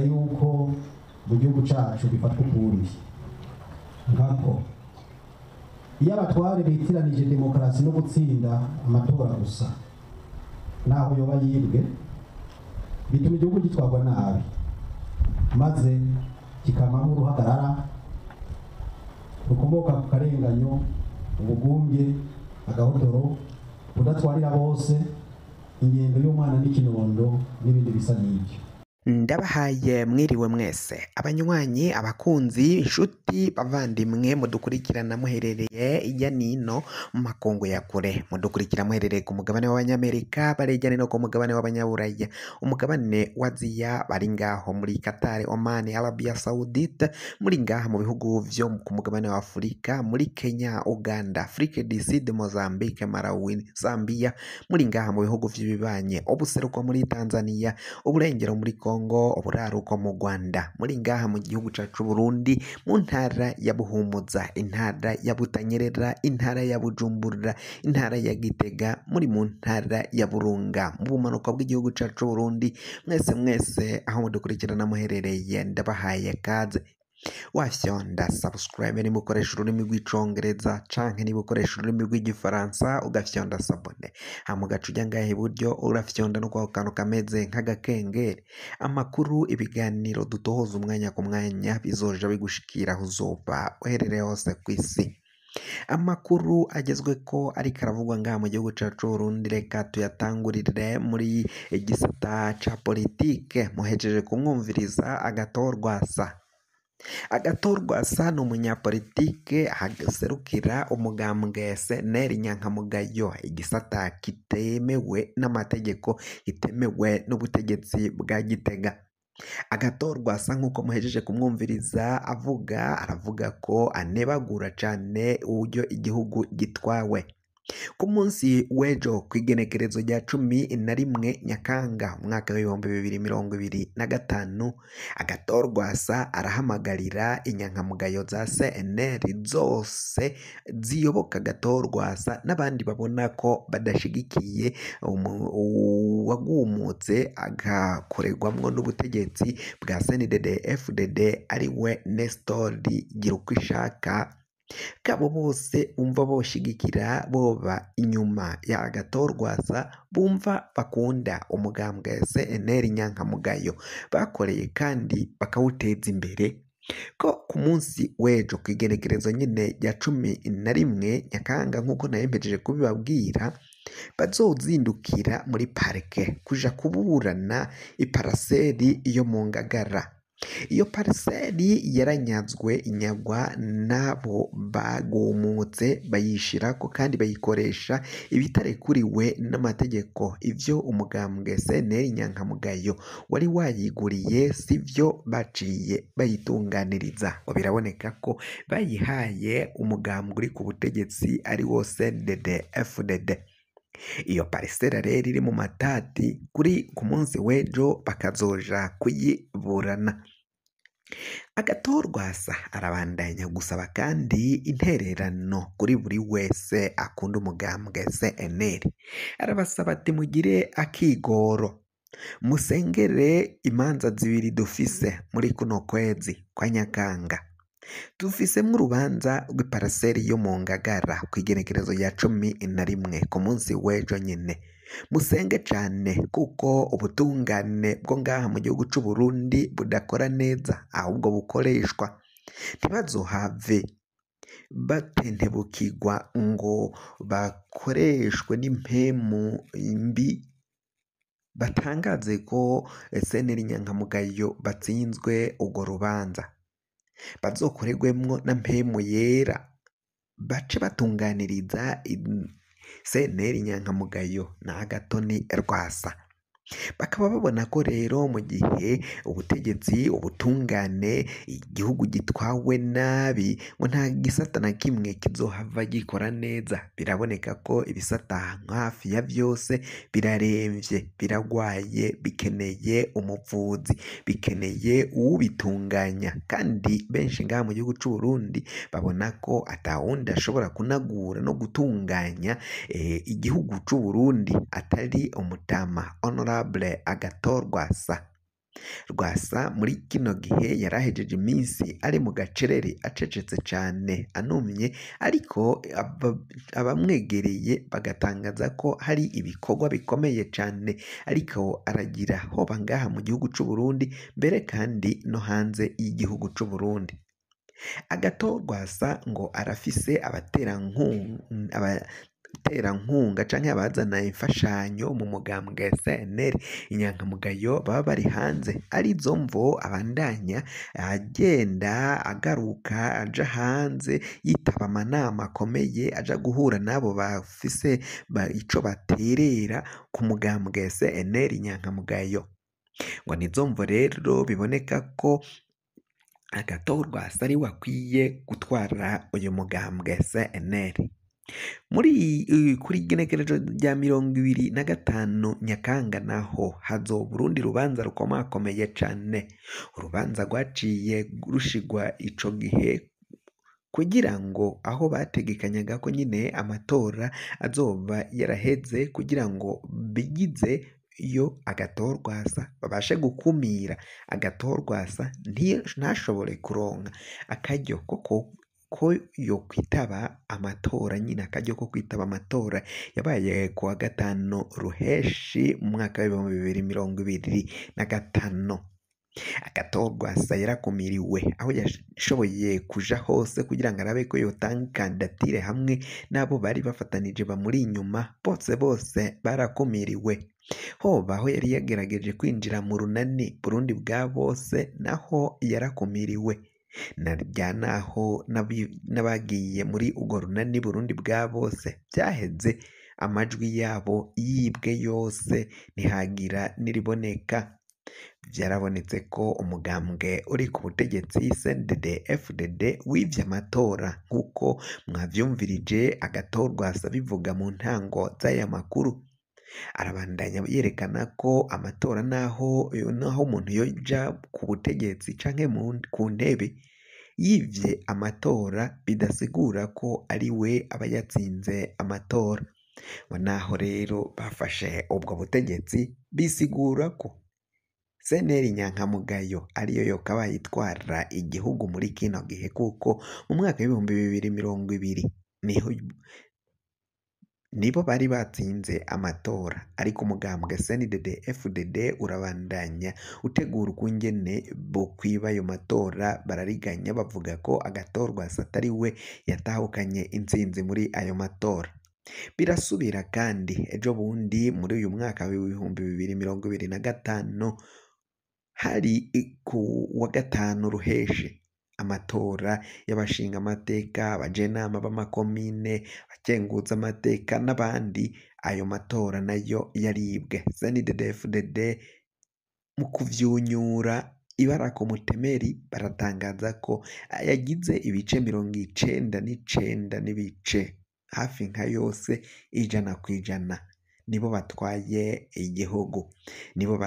Yuko mu gihugu cacu bifatwa ukundi nkako iyo abatware bitiranije demokarasi no gutsinda amatora gusa, naho yoba yibwe, bituma igihugu gitwarwa nabi maze kikamamwo uruhagarara rukomoka ku karenganyo, ubugumbye, agahotoro, kudatwarira bose, ingendo y'umwana n'ikinondo n'ibindi bisa n'ibyo. Ndabahaye mwiriwe mwese, abanywanyi, abakunzi, inshuti, bavandimwe mudukurikirana muherereye irya nino mu makungu ya kure, mudukurikira muherereye ku mugabane w'Abanyamerika, barejyane no ku mugabane w'Abanyaburaya, umugabane wa Aziya, bari ngaho muri Qatar, Oman, Arabia Saudite, muri ngaha mu bihugu vyo ku mugabane wa Afurika, muri Kenya, Uganda, Afrique du Sud, Mozambique, Malawi, Zambia, muri ngaha mu bihugu vy'ibibanye, ubuseruko muri Tanzania, uburengero muri Kongo, uburaruko mu Rwanda, muri ngaha mu gihugu cacu Burundi, mu ntara ya Buhumuza, intara ya Butanyerera, intara ya Bujumbura, intara ya Gitega, muri mu ntara ya Burunga, mu bumanuko bw'igihugu cacu Burundi, mwese mwese aho mudukurikirana muherereye, ndabahaye kaze. Wafyonda subscribe niba ukoresha ururimi rw'icongereza, canke niba ukoresha ururimi rw'igifaransa ugafyonda s'abonner, hama ugaca uja ngaha iburyo urafyonda no kwako kantu kameze nk'agakengeri. Amakuru, ibiganiro dutohoza umwanya ku mwanya bizoja bigushikira aho uzoba uherereye hose kw'isi. Amakuru agezweko ariko aravugwa ngaha mu gihugu cacu Burundi, reka tuyatangurire muri igisata ca politike. Muhejeje kumwumviriza Agathon Rwasa. Agathon Rwasa ni umunyapolitike aserukira umugambwe CNL Nyankamugayo, igisata kitemewe n'amategeko, kitemewe n'ubutegetsi bwa Gitega. Agathon Rwasa nk'uko muhejeje kumwumviriza avuga, aravuga ko anebagura cane uburyo igihugu gitwawe. Ku munsi w'ejo kw'igenekerezo rya 11 Nyakanga umwaka w'2025, Agathon Rwasa arahamagarira inyankamugayo za CNL zose ziyoboka Agathon Rwasa n'abandi babona ko badashigikiye uwagumutse agakorerwamwo n'ubutegetsi bwa CNDD FDD ariwe Nestor Girukwishaka, kabo bose bumva boshigikira boba inyuma ya Agathon Rwasa, bumva bakunda umugambwe CNL Nyankamugayo bakoreye kandi bakawuteza imbere, ko ku munsi w'ejo kw'igenekerezo nyene rya 11 Nyakanga nk'uko nari mpejeje kubibabwira, bazozindukira muri parike kuja kuburana iparaseri yo mu Ngagara. Iyo pariseri yaranyazwe inyagwa n'abo bagumutse, bayishirako kandi bayikoresha ibitarekuriwe n'amategeko. Ivyo umugambwe CNL Nyankamugayo wari wayiguriye sivyo baciye bayitunganiriza, ngo biraboneka ko bayihaye umugambwe uri ku butegetsi ari wo CNDD FDD. Iyo parisera rero iri mu matati, kuri ku munsi w'ejo bakazoja kuyiburana. Agathon Rwasa arabandanya gusaba kandi intererano kuri buri wese akunda umugambwe CNL. Arabasaba ati mugire akigoro, musengere imanza zibiri dufise muri kuno kwezi kwa Nyakanga. Dufisemwo urubanza rw'iparaseri yo mu Ngagara kw'igenekerezo rya 11 ku munsi w'ejo nyene. Musenge cane kuko ubutungane bwo ngaha mu gihugu c'Uburundi budakora neza, ahubwo bukoreshwa. Ntibazohave batentebukirwa ngo bakoreshwe n'impemu mbi, batangaze ko CNL Nyankamugayo batsinzwe urwo rubanza. Bazokorerwemwo na mpemu yera, bace batunganiriza CNL Nyankamugayo na Agathon Rwasa. Bakaba babona ko rero mu gihe ubutegetsi, ubutungane, igihugu gitwawe nabi, ngo nta gisata na kimwe kizohava gikora neza. Biraboneka ko ibisata hafi ya vyose biraremvye, biragwaye, bikeneye umuvuzi, bikeneye uwubitunganya. Kandi benshi ngaha mu gihugu c'Uburundi babona ko atawundi ashobora kunagura no gutunganya igihugu c'Uburundi atari umutama Honorable Agathon Rwasa. Rwasa muri kino gihe yarahejeje iminsi ari mu gacerere acecetse cane anumye, ariko abamwegereye bagatangaza ko hari ibikorwa bikomeye cane ariko aragira hoba ngaha mu gihugu c'u Burundi mbere kandi no hanze y'igihugu c'u Burundi. Agathon Rwasa ngo arafise abaterankunga canke abazana imfashanyo mu mugambwe CNL inyankamugayo baba bari hanze, arizo mvo abandanya agenda agaruka aja hanze yitaba amanama akomeye aja guhura n'abo bafise ico baterera ku mugambwe CNL inyankamugayo. Ngo nizo mvo rero biboneka ko Agathon Rwasa ariwe akwiye gutwara uyu mugambwe CNL. Muri kuri igenekerezo rya 25 Nyakanga naho hazoba urundi rubanza rukomakomeye cane, urubanza rwaciye rushigwa ico gihe kugira ngo aho bategekanyaga ko nyine amatora azoba yaraheze kugira ngo bigize iyo Agathon Rwasa babashe gukumira Agathon Rwasa ntashobore kuronka akaryo ko yokwitaba amatora nyine, akaryo ko kwitaba amatora yabaye kuwa 5 Ruheshi mu mwaka w'2025. Agathon Rwasa yarakumiriwe aho yashoboye kuja hose kugira ngo arabe ko yotanga kandidatire hamwe n'abo bari bafatanije bamuri inyuma, bose bose barakumiriwe. Hoba aho yari yagerageje kwinjira mu runani Burundi bwa bose naho yarakumiriwe, narya naho n'abagiye muri urwo runani Burundi bwa bose vyaheze amajwi yabo yibwe yose ntihagira n'iriboneka. Vyarabonetse ko umugambwe uri ku butegetsi CNDD FDD wivye amatora nk'uko mwavyumvirije Agathon Rwasa bivuga mu ntango z'aya makuru. Arabandanya yerekana ko amatora naho umuntu yoja ku butegetsi canke ku ntebe yivye amatora bidasigura ko ari we aba yatsinze amatora. Ngo naho rero bafashe ubwo butegetsi bisigura ko CNL inyankamugayo ariyo yokabaye itwara igihugu muri kino gihe, kuko mu mwaka w'2020 niho nibo bari batsinze amatora, ariko umugambwe CNDD FDD urabandanya utegura ukungene bokwiba ayo matora, barariganya bavuga ko Agathon Rwasa atari we yatahukanye intsinzi muri ayo matora. Birasubira kandi ejo bundi muri uyu mwaka w'2025 hari ku wa 5 Ruheshi amatora y'abashinga amateka, abajenama b'amakomine, abakenguza amateka n'abandi, ayo matora nayo yaribwe. CNDD FDD mu kuvyunyura ibara ku mutemeri baratangaza ko yagize ibice 99 n'ibice hafi nka yose 100% nibo batwaye igihugu, nibo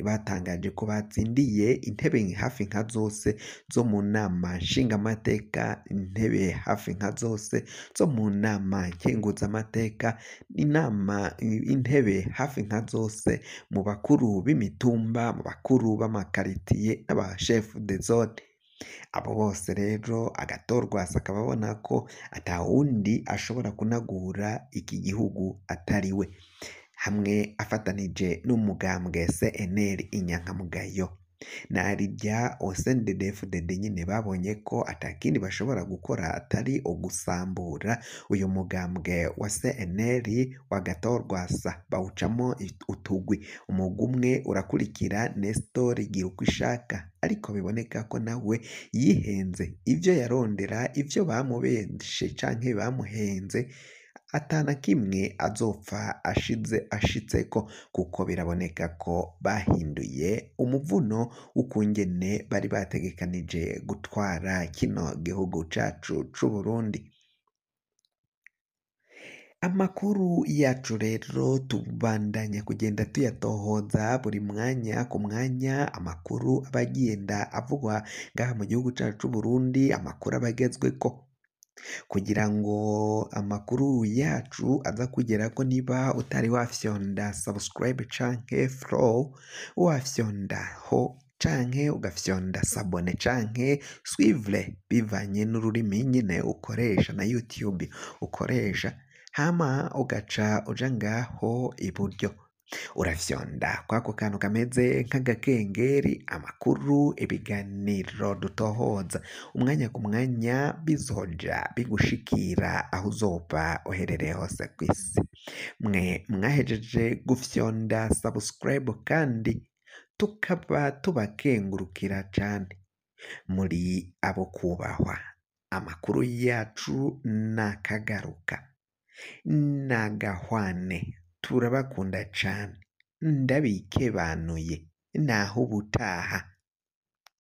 batangaje ko batsindiye intebe hafi nka zose zo mu nama nshingamateka, intebe hafi nka zose zo mu nama nkenguzamateka, inama intebe hafi nka zose mu bakuru b'imitumba, mu bakuru b'amakaritiye n'aba chef de zone. Abo bose rero Agathon Rwasa akaba abona ko atawundi ashobora kunagura iki gihugu atari we, hamwe afatanije n'umugambwe CNL inyankamugayo. Narirya CNDD FDD nyine babonye ko atakindi bashobora gukora atari ugusambura uyu mugambwe wa CNL wa Agathon Rwasa, bawucamo utugwi, umugwi umwe urakurikira Nestor Girukishaka, ariko biboneka ko nawe yihenze, ivyo yarondera, ivyo bamubeshe canke bamuhenze atana kimwe azopfa ashitseko, kuko biraboneka ko bahinduye umuvuno w'ukungene bari bategekanije gutwara kino gihugu cacu c'Uburundi. Amakuru yacu rero tubandanya kugenda tuyatohoza buri mwanya ku mwanya, amakuru aba agenda avugwa ngaha mu gihugu cacu c'Uburundi, amakuru aba agezweko. Kugira ngo amakuru yacu aza kugerako, niba utari wafyonda subscribe canke follow, wafyondaho canke ugafyonda s'abonner canke suivre, bivanye n'ururimi nyene ukoresha na YouTube ukoresha, hama ugaca uja ngaho iburyo, urafyonda kwako kantu kameze nk'agakengeri. Amakuru, ibiganiro dutohoza umwanya ku mwanya bizoja bigushikira aho uzoba uherereye hose kw'isi. Mwe mwahejeje gufyonda subscribe kandi tukaba tubakengurukira cane, muri abo kubahwa. Amakuru yacu nakagaruka, nagahwane. Turabakunda cane, ndabikebanuye, naho ubutaha.